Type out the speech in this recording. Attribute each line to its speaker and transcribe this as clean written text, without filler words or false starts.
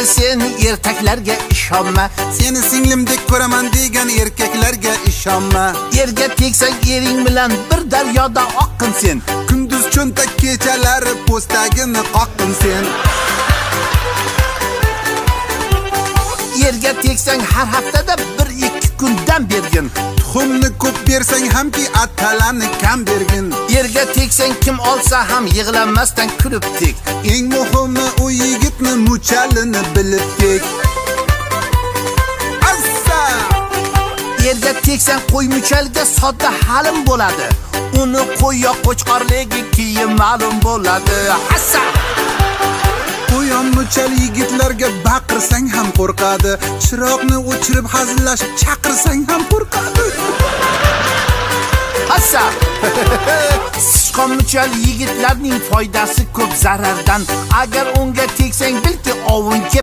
Speaker 1: Endi sen ertaklarga ishonma.
Speaker 2: Seni singlimdek ko'raman degan erkaklarga ishonma.
Speaker 1: Erga tegsang ering bilan bir daryoda oqqin sen.
Speaker 2: Kunduz cho'ntak, kechalari po'stagini qoqqin sen.
Speaker 1: Erga tegsang har haftada 1-2 kundan bergin.
Speaker 2: Tuxumni ko'p bersang hamki, atalani kam bergin.
Speaker 1: Erga tegsang kim olsa ham yig'lamasdan kulib tek.
Speaker 2: Eng muhimi u yigitni muchalini bilib tek. Assa!
Speaker 1: Erga tegsang qo'y muchalga sodda halim bo'ladi. Uni qo'y yo qo'chqorligi keyin ma'lum bo'ladi. Hassa!
Speaker 2: Qo'yon muchal yigitlarga baqirsang ham qo'rqadi. Chiroqni o'chirib hazillashib chaqirsang ham qo'rqadi.
Speaker 1: Hassa! Sichqon muchal yigitlarning foydasi ko'p zarardan. Agar unga tegsang bilki ovun.